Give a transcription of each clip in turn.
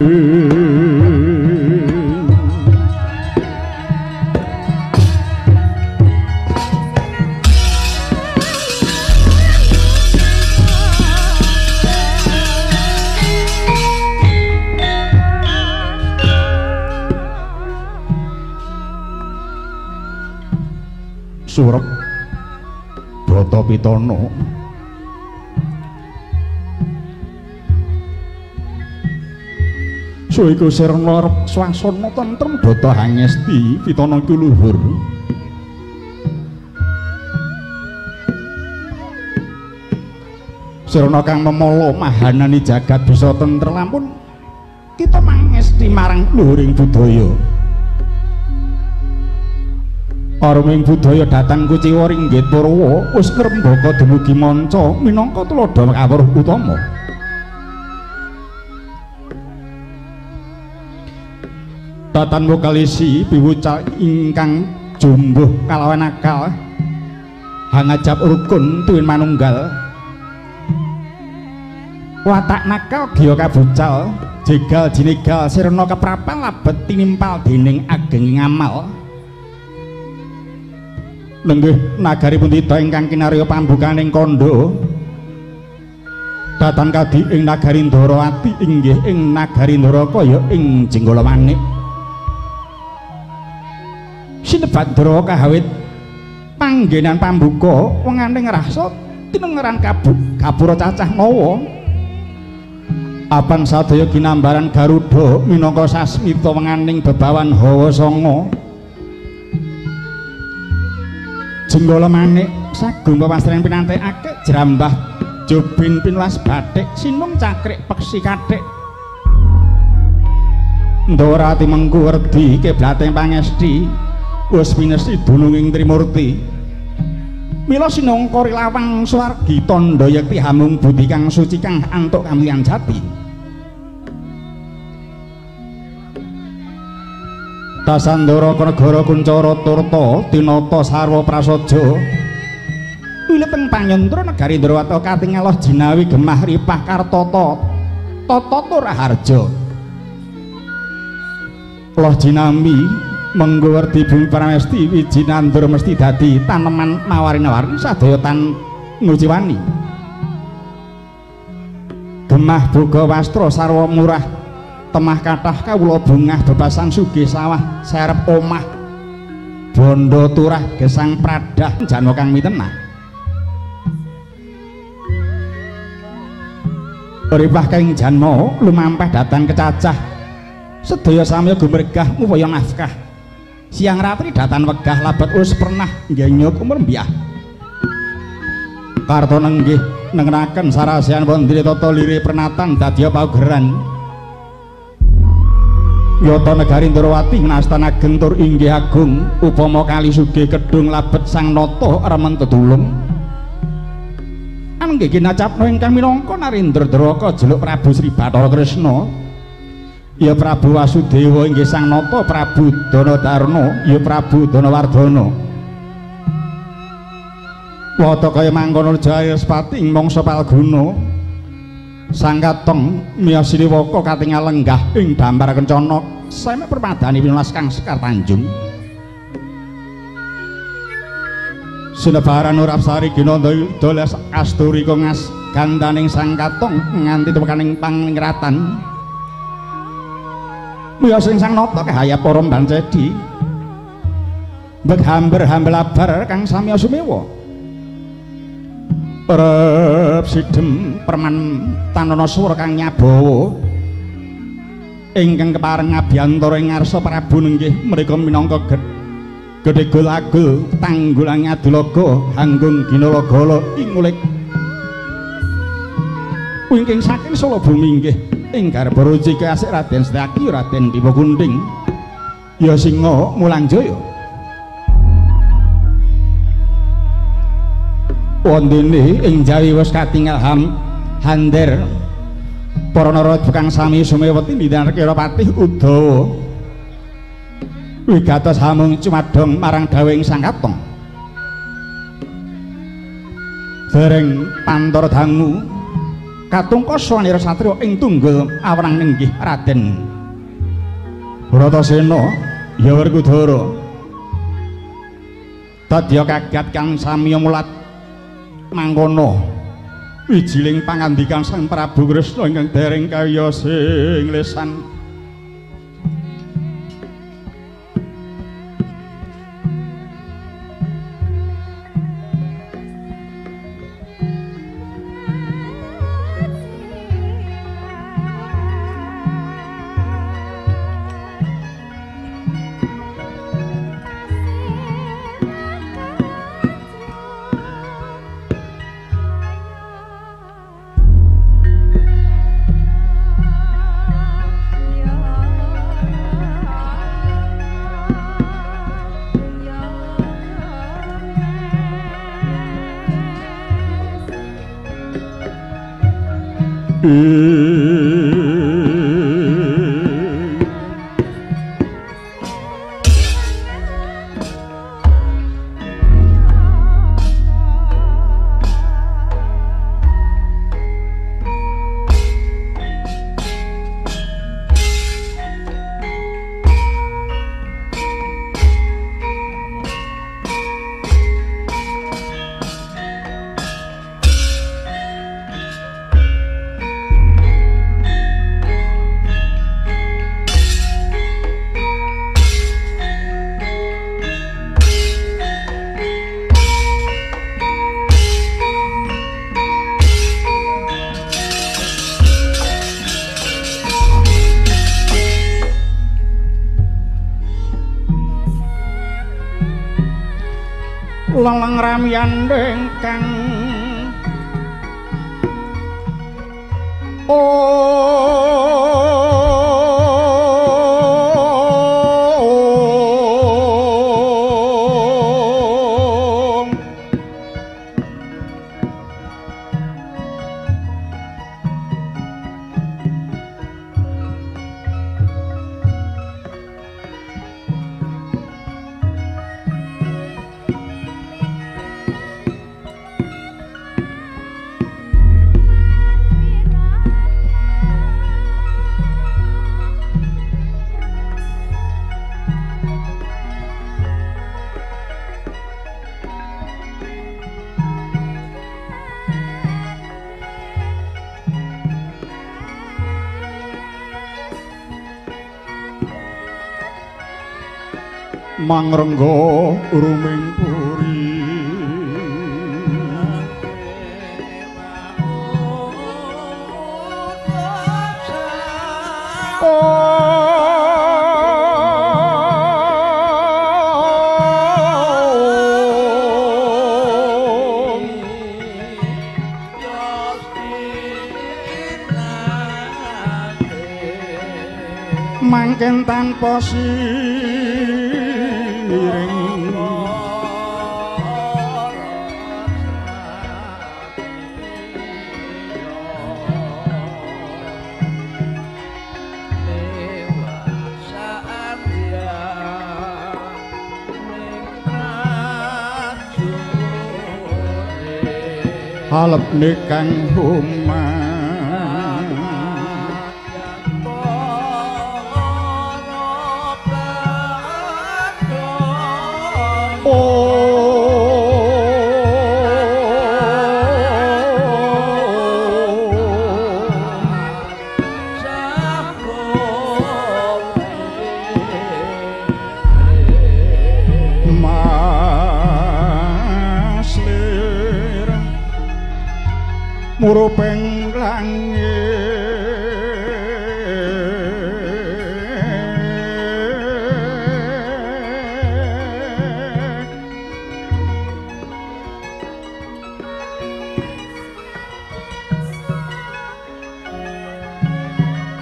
Surep Brata Pitana suwiku sirna swasana tentrem data hangesti pitana iku luhur. Sirna kang memala mahanani jagat bisa tentrem lampun kita mangesti marang luhuring budaya. Aruming budaya datang kuciwa ringgit purwa wis ngrembaka dumugi manca minangka tuladha kawruh utama. Tatan vokalisi piwucal ingkang jumbuh kalawan akal hangajap rukun tuwin manunggal watak nakal giya kabucal jegal jinegal sirna keprapal labet tinimpal dening ageng ngamal. Lenggih nagari puntita ingkang kinarya pambukaning kandha datan kadi ing nagari Ndarawati inggih ing nagari Ndaraka ya ing Jenggala Manik. Sinebat Ndaraka kahawit panggenan pambuka wenganing rasa tinengeran gapura cacah nawa apan sadaya ginambaran Garuda minangka sasmita wenganing bebawan hawa sanga. Jenggala Manik sagung pepastren pinantekake jrambah jobin pinulas bathik sinung cakrik peksi kathik Ndorati mengku werdi kiblating pangesti wis pinesti dununging Trimurti. Mila sinangka rilawang swargi tandha yekti hamung budi kang suci kang antuk kamulyan jati. Dasandara negara kuncara turta tinata sarwa prasaja wileteng panyantra negari Ndrawata katingaloh jinawi gemah ripah kartata tata raharja. Loh jinami menggo werdi bumi pramesti wiji nandur mesti dadi taneman mawarina-warni sadaya tan nguciwani. Gemah boga wastra sarwa murah temah kathah kawula bungah bebasan sugih sawah serep omah bondo turah gesang pradah janma kang mitenah. Ripah kang janma lumampah datang kecacah sedaya samya gumregah ngupaya nafkah. Siang ratri datan wegah labet wis pernah ngenyuk umur mbiah. Karto nenggih nengenaken sarasehan wondri tata lire pernatan dadya paugeran. Yata negari Ndrawati ngnastan ageng tur inggih agung upama kali sugih kedung labet sang nata remen tetulung. Anggih kinacapna ingkang minangka Narendra Draka jeluk Prabu Sri Bathara Kresna. Ya Prabu Wasudewa inggih sang nata Prabu Danadarna ya Prabu Danawardhana. Wata kaya mangkono Jayaspati ing mangsa Palguna. Sang Katong miyos siliwaka katingal lenggah ing dampar kencana seme permadani pinulas kang Sekar Tanjung. Sinebaran Urapsari ginanda doles kasturi kongas gandaning Sang Katong nganti tumekaning pangingratan. Miyos ing sang nata kahaya para mbancedi mbek hamber hambelabar kang samya sumewa. Rep sidem perman tanana swara kang nyabawa ingkang kepareng ngabiyantara ing ngarsa Prabu nenggih mrika minangka gedhe gol-agul tanggulang adulaga hanggung ginalagala ing ngulik wingking saking Solo bumi inggih ing garba ruci asik Raden Setyaki Raden Dipa Kunting ya Singa Mulangjaya. Wondene ing Jawi wis katingal hander para nara kang sami sumeweti ndinarkira patih Udawa wigatos hamung cumadong marang dawuhing Sang Katong. Dereng pantara dangu Katungka wanira satriya ing tunggul awenang nenggih Raden Bratasena ya Werkudara. Dadya kaget kang samiya mulat mangkono wijiling pangandikan Sang Prabu Kresna ingkang dereng kaya sing lesan. Leleng ramian kang Mangrengga ruming puri mangken tanpa siring halepne kang humah murupeng langit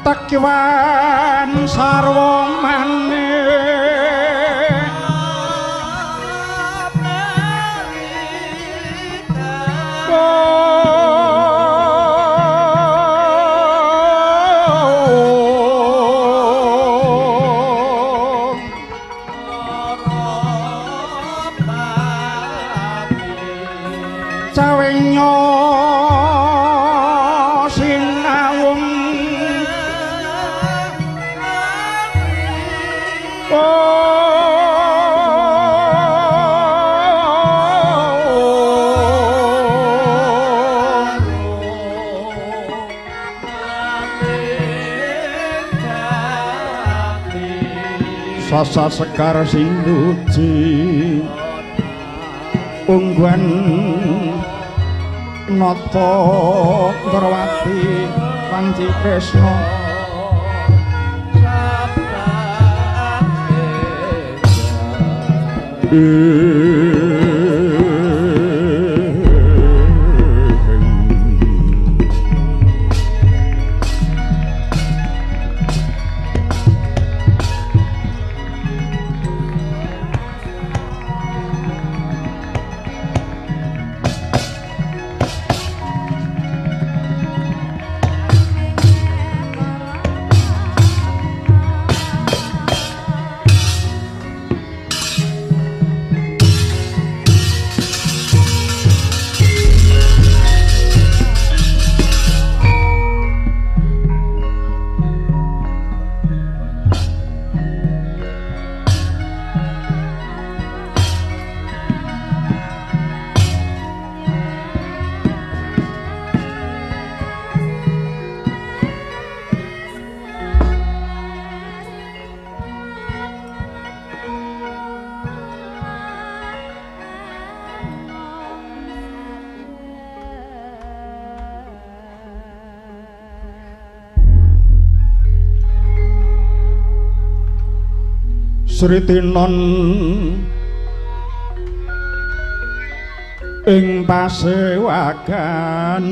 tekiwan sarwa manik cawenya Sasa sekar sinduji ungguan nata Ndrawati Panci Kresna Sri Tinon ing pasewagan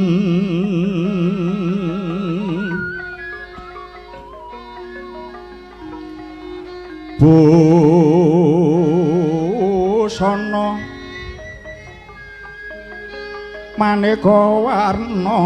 busana maneka warna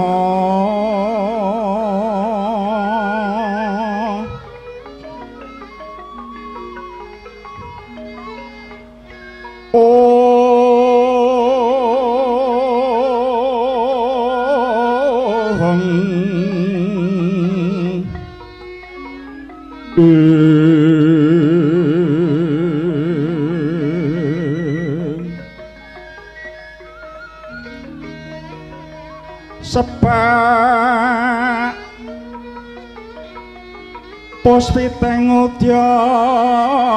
Sepak puspiteng udyana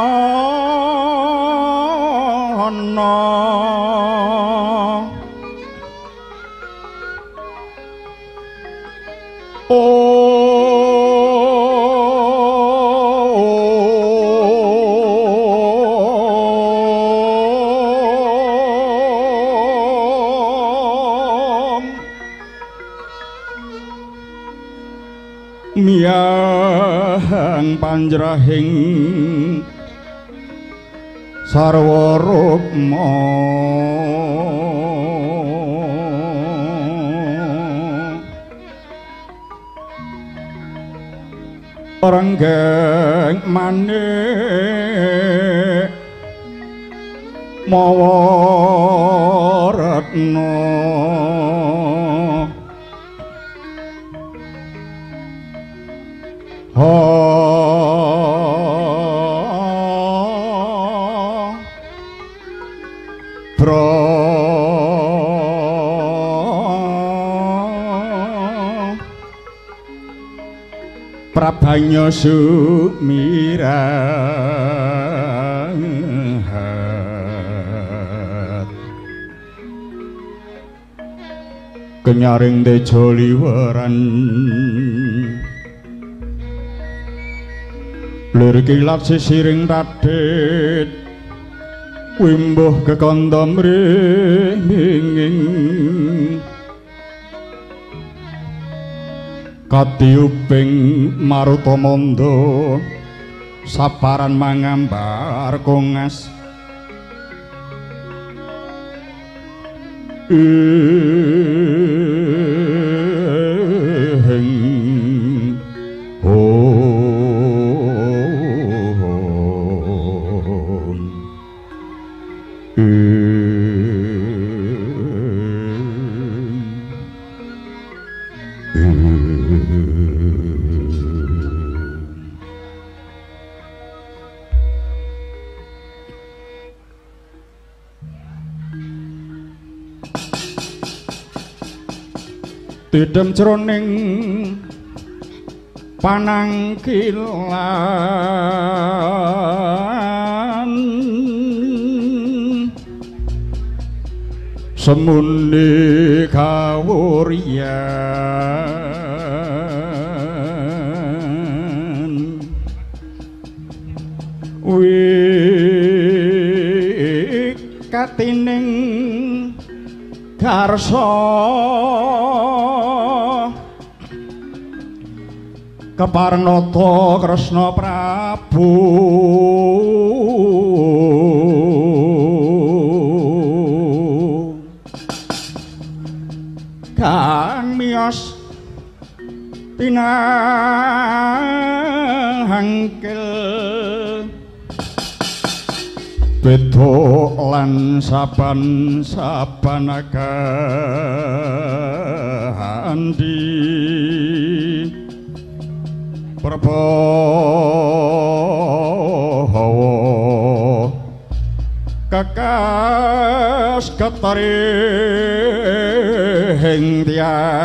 Miyang panjrahing sarwa rukma renggeng manik mawa retna Prabanya sumirahat kenyaring tejo liweran lir kilat sisiring tadhit wimbuh kekandha mringing katiyuping maruta mandha saparan mangambar kongas ing om. Tidem jroning panangkilan semune kawuryan wikatining karsa kepareng nata Kresna Prabu kang miyos tinangkil beda lan saban-saban agandi Prabawa kakas ketaring tias.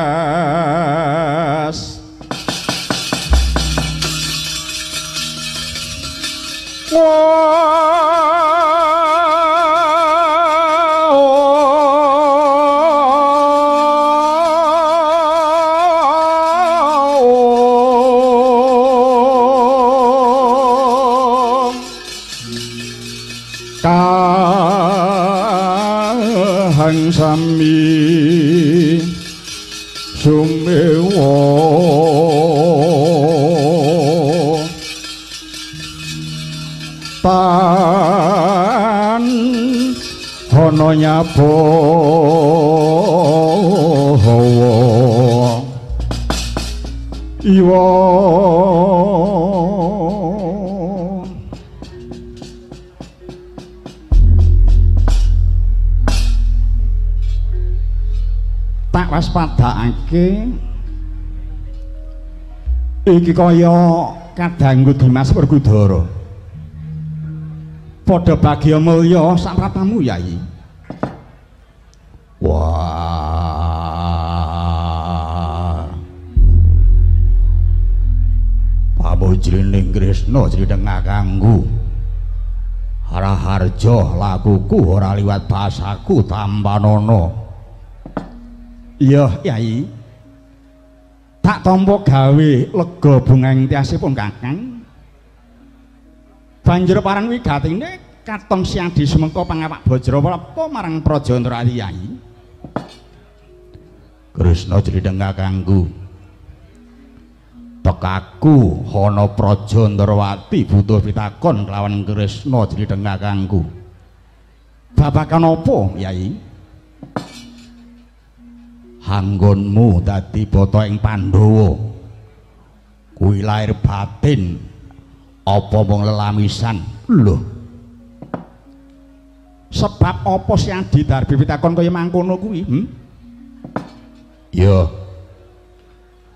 Kang sami sumewa tan ana nyabawa iwa tak waspadakake iki kaya kadangku Dimas Werkudara. Padha bagya mulya sapratamu Yai. Wah. Pamujrining Kresna jridheng kakangku. Raharja lakuku ora liwat basaku tampanana. Iya, Yai. Tak tampa gawe lega bungaing tiasipun Kakang. Banjur parang wigatine katon siadi sumengko pangawak Bajraprapa marang Praja Antarawati Yai. Kresna jridheng kakangku. Tekaku ana Praja Antarawati butuh pitakon kelawan Kresna jridheng kakangku. Babagan apa, Yai? Anggonmu dadi bata ing Pandhawa kuwi lahir batin apa mung lelamisan lho. Sebab apa Siadi Darbi pitakon kaya mangkono kuwi? Ya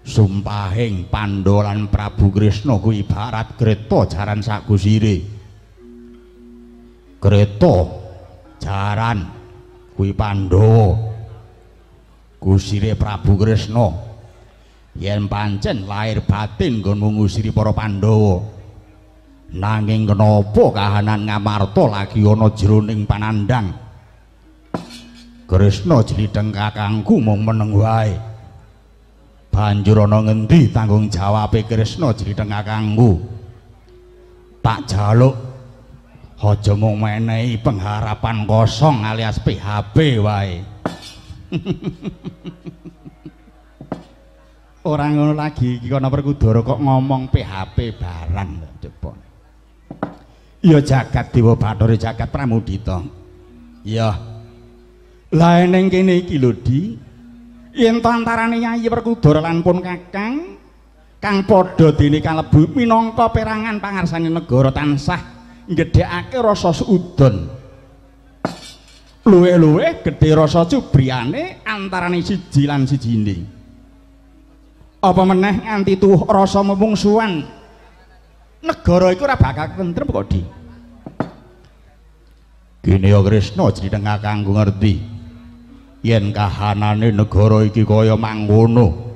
sumpahing Pandhawa lan Prabu Kresna kuwi ibarat kreta jaran sagusire. Kreta jaran kuwi Pandhawa, gusire Prabu Kresna. Yen pancen lahir batin nggonmu ngusiri para Pandhawa, nanging kenapa kahanan Ngamarta lagi ana jroning panandhang? Kresna jlidheng kakangku mung meneng wae. Banjur ana ngendi tanggung jawabe Kresna jlidheng kakangku? Tak jaluk aja mung menehi pengharapan kosong alias PHP wae. Ora ngono lagi iki ana Werkudara kok ngomong PHP barang coba. Ya jagat Dewa Bathara jagat Pramudita. Ya. Lah ning kene iki lho Di, yen to antarane Yayi Werkudara lan pun Kakang kang padha dene kalebu minangka perangan pangarsane negara tansah nggedhekake rasa suudon. Luwih-luwih gedhe rasa cubriyane antarane siji lan sijine. Apa meneh nganti tuwuh rasa memungsuhan, negara iku ora bakal tentrem kok Di. Kene ya Kresna jridheng kakangku ngerti. Yen kahanane negara iki kaya mangkono,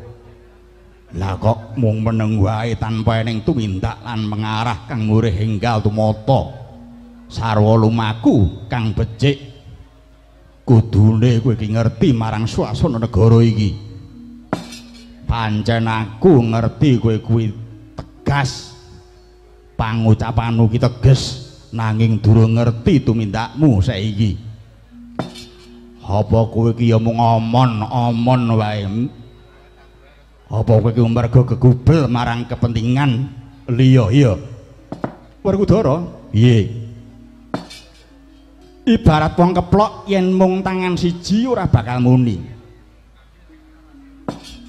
lah kok mung meneng wae tanpa eneng tumindak lan mengarah kang murih enggal tumata sarwa lumaku kang becik. Kudune kowe iki ngerti marang swasana negara iki. Pancen aku ngerti kowe kuwi tegas, pangucapanmu ki teges, nanging durung ngerti tumindakmu saiki. Apa kowe iki ya mung omon-omon wae? Apa kowe iki mergo gegubel marang kepentingan liya? Iya. Werkudara, piye? Ibarat wong keplok yen mung tangan siji ora bakal muni.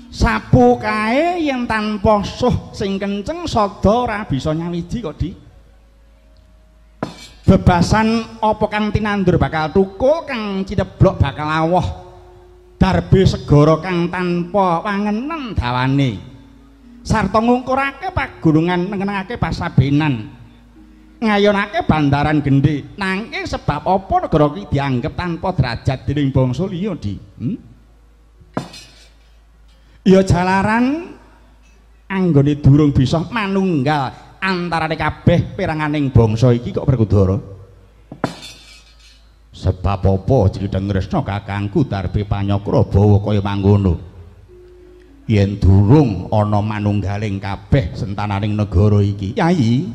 Sapu kae yen tanpa suh sing kenceng sada ora bisa nyawiji kok, Di. Bebasan apa kang tinandur bakal tukul, kang cineblok bakal awoh. Darbe segara kang tanpa wangenen dawane. Sarta ngungkurake pagunungan nengenake pasabenan. Ngayonake bandaran gendhe. Nanging sebab apa negara iki dianggep tanpa derajat dening bangsa liya, Di? Ya jalaran anggone durung bisa manunggal antarane kabeh peranganing bangsa iki kok Werkudara. Sebab apa Jlidheng Kresna kakangku Darbe Panyakra bawa kaya mangkono? Yen durung ana manunggaling kabeh sentananing negara iki, Yai,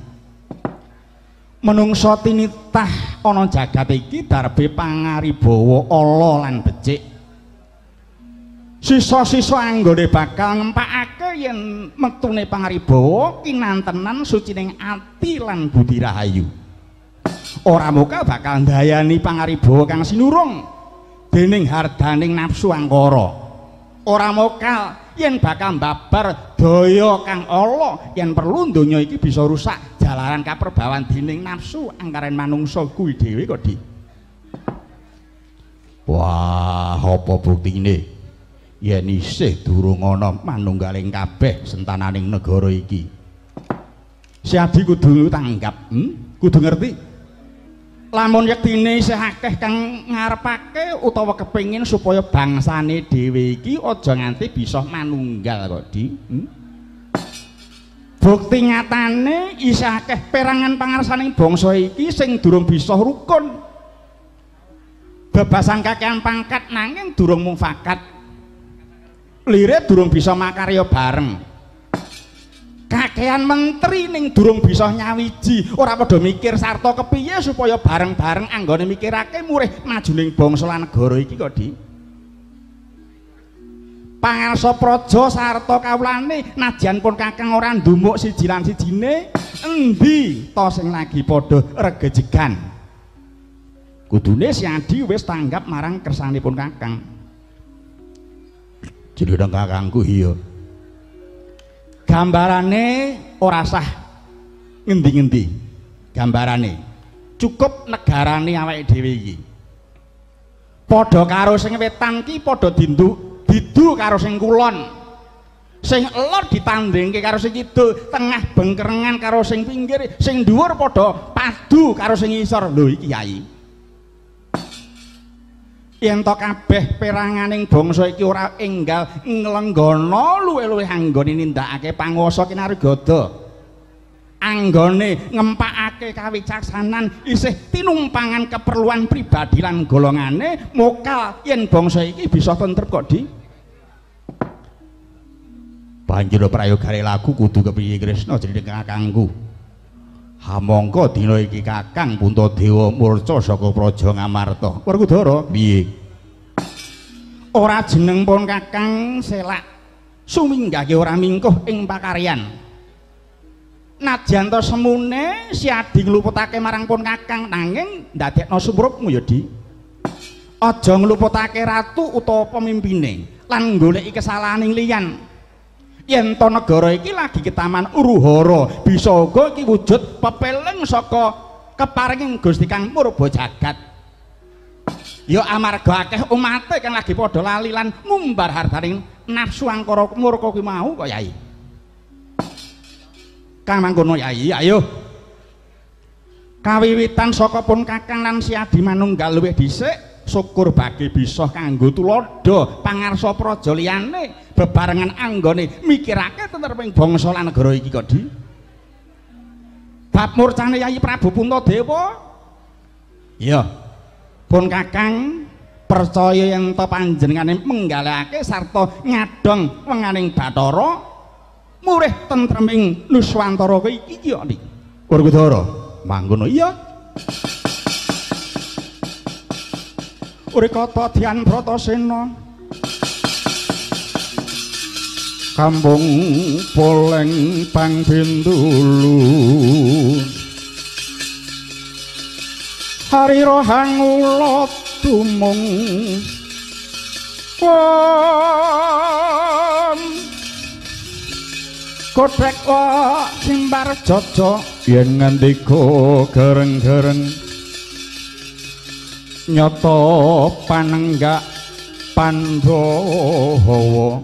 menungsa tinitah ana jagat iki darbe pangaribawa ala lan becik. Sisa-sisa anggone bakal ngempakake yen metune pangaribawa kinantenan sucining ati lan budi rahayu. Ora muka bakal ndayani pangaribawa kang sinurung dening hardaning nafsu angkara. Ora mokal yen bakal mbabar daya kang ala yen perlu donya iki bisa rusak jalaran kaperbawan dening nafsu angkaren manungsa kuwi dhewe kok, Di. Wah, apa buktine yen isih durung ana manunggaling kabeh sentananing negara iki? Si Adi kudu tanggap, kudu ngerti. Lamun yektine isih akeh kang ngarepake utawa kepengin supaya bangsane dhewe iki aja nganti bisa manunggal kok, Di. Bukti nyatane isih akeh perangan pangarsaning bangsa iki sing durung bisa rukun. Bebasan kakean pangkat nanging durung mufakat. Lire durung bisa makarya bareng. Kakean menteri ning durung bisa nyawiji, ora padha mikir sarta kepiye supaya bareng-bareng anggone mikirake murih majuning bangsa lan negara iki kok, Di. Pangarsa praja sarta kawulane najan pun kakang ora ndumuk siji lan sijine, endi ta sing lagi padha regejegan? Kudune si Adi wis tanggap marang kersanipun kakang. Jeneng kakangku iya. Gambarane ora sah ngendi-ngendi. Gambarane cukup negarane awake dhewe iki. Padha karo sing wetan ki padha didu karo sing kulon. Sing elor ditandingke karo sing kidul, tengah bengkerengan karo sing pinggir, sing dhuwur padha padu karo sing ngisor. Lho iki Yai. Yen to kabeh peranganing bangsa iki ora enggal nglenggana luwih-luwih anggone nindakake panguwasa kinarigada. Anggone ngempakake kawicaksanan isih tinumpangan keperluan pribadi lan golongane, mokal yen bangsa iki bisa tentrem kok, Di. Banjur prayogane lagu kudu kepiye Kresna jeneng kakangku. Hamangka dina iki kakang Puntadewa murca saka Praja Ngamarta. Werkudara, piye? Ora jeneng pun kakang selak suminggahke ora mingkuh ing pakaryan. Najan ta semune si Adi ngluputake marang pun kakang nanging ndadekno sumrupmu ya, Di. Aja ngluputake ratu utawa pemimpine lan goleki kesalahaning liyan. Yen to negara iki lagi ketaman uruhara, bisa uga iki wujud pepeling saka keparinging Gusti Kang Murba Jagat. Ya amarga akeh umate kang lagi padha lali lan ngumbar hartaning nafsu angkara murka kuwi mau kok, Yai. Kang mangkono, Yai, ayo. Kawiwitan saka pun kakang lan si Adi manunggal luwih dhisik, Syukur bagi bisa kanggo tuladha pangarsa praja liyane bebarengan anggone mikirake tentreming bangsa lan negara iki kok Di. Bab murcane Yayi Prabu Puntadewa. Iya. Pun Kakang percaya yen to panjenengane menggalihake sarta ngadong wenganing Bathara murih tentreming Nuswantara iki iki kok Di. Werkudara, mangkono iya. Urikata Dian Bratasena Kampung Poleng Pang Bintulu Hari rohang ulat tumung Wong Kodrek wa simbar jojo yen ngandika gereng-gereng nyata panenggak Pandhawa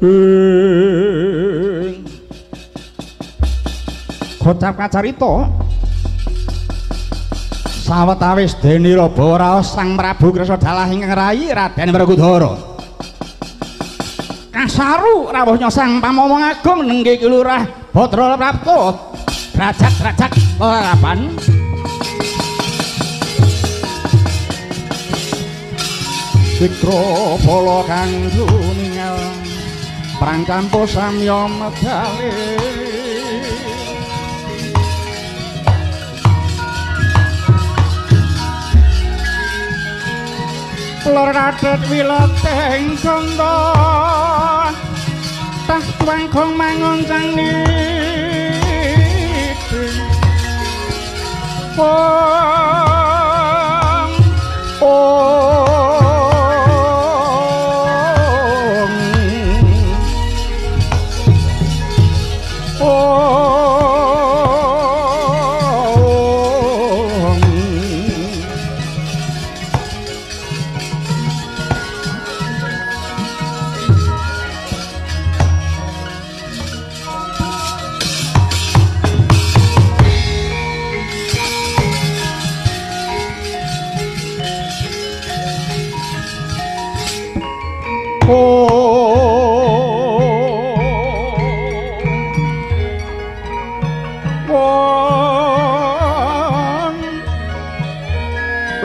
ing kocap kacarita sawetawis dene raba raos Sang Prabu Kresna dalah ingkang rayi Raden Werkudara kasaru rawuhnya Sang Pamomong Agung nenggih Ki Lurah Bhadra Prapta derajat-derajat lelapan Sikra bala kang tuningal perang campo samya medale Lor radet wileteng gangga tah tuangkong mangoncang niti Wong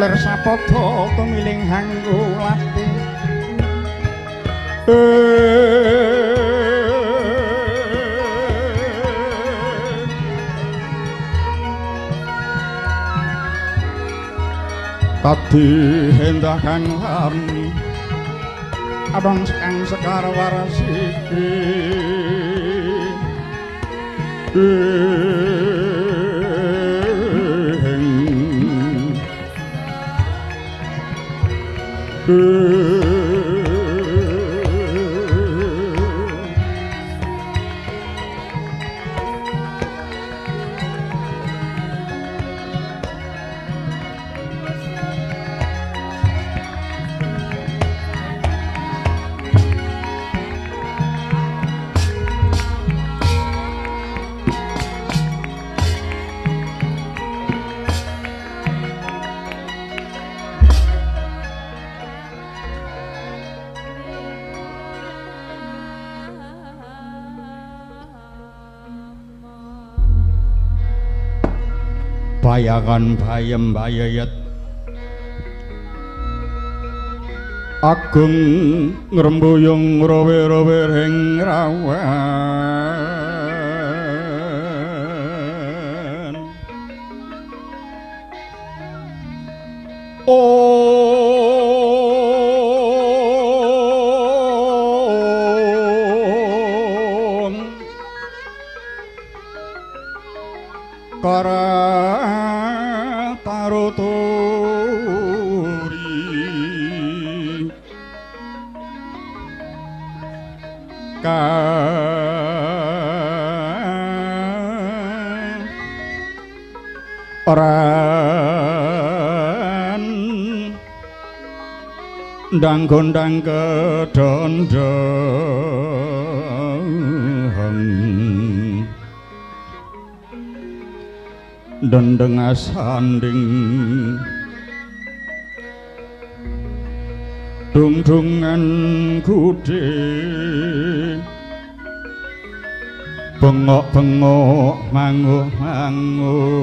Lir sapada tumiling hanggulati Kadi endah kang warni abang kang sekar warsiki Bayangan bayem bayayet agung ngrembuyung rowe-rowe ring rawan Om Kara Oran ndang gondang kedondong dendeng asanding Dung-dungan gudhe bengok-bengok manguh-manguh.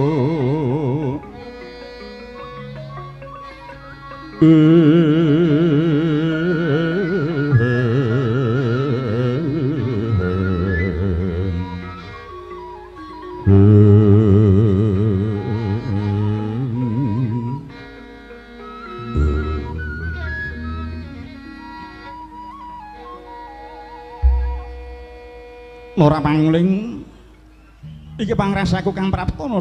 Ora pangling iki pangrasaku kang praptana.